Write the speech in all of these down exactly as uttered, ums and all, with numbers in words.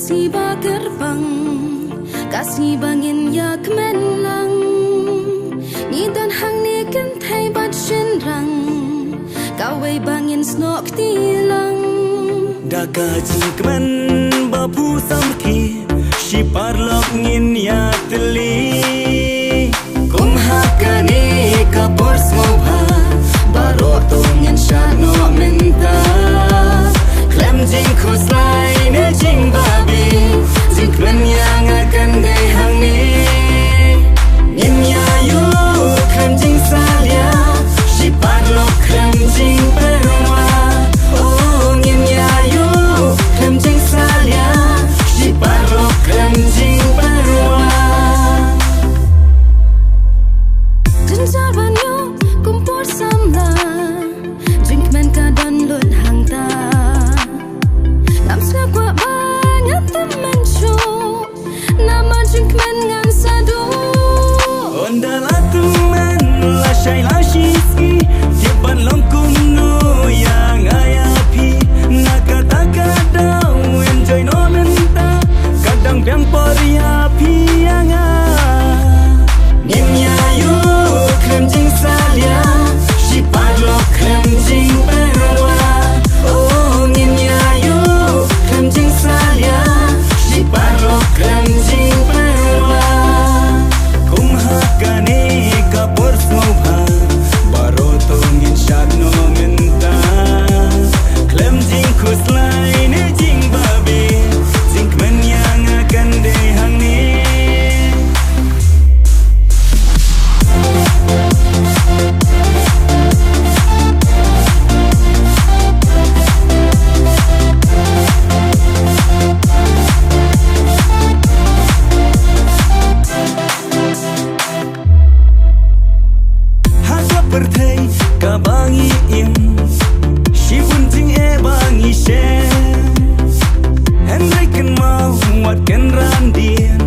Sngi ba kyrpang, ka sngi ba ngin ïa kmen lang. Ngi don hangne kynthei bad shynrang, kawei ba ngin snoh kti lang. Da ka jingkmen ba phu samrkhie, shi paralok ngin ïa tylli. Kum ha kane ka por sngewbha, baroh to ngin shah noh mynta. Khlem jingkhuslai ne jingbabe, jingkmen ïa nga kan dei hangne. Ngin ïa ïoh khlem jingsalia, shi paralok khlem jingpyrwa. Oh, ngin ïa ïoh khlem jingsalia, shi paralok khlem jingpyrwa. Jynjar ban ïoh kum por samla, jingkmen ka don lut hangta. Ngam sngewkwah ba ngan tymmen shuh, namar jingkmen ngan sa duh. Ynda la tymmen la shai la shisngi, tip ban long kumno ïa nga ïa phi. Na kata ka daw enjoy noh mynta, ka dang biang por ïa phi ïa nga. Ngin ïa ïoh khlem jingsalia, shi paralok khlem jingpyrwa. Oh, ngin ïa ïoh khlem jingsalia, shi paralok khlem jingpyrwa. Kum ha kane ka por sngewbha, baroh to ngin shah noh mynta. Khlem jingkhuslai ne jingbabe, jingkmen ïa nga kan dei hangne. Ha ka pyrthei kaba ngi im, shibun jingeh ba ngi shem. Hynrei kynmaw wat kynran dien,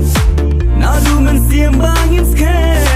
naduh mynsiem ba ngin skhem.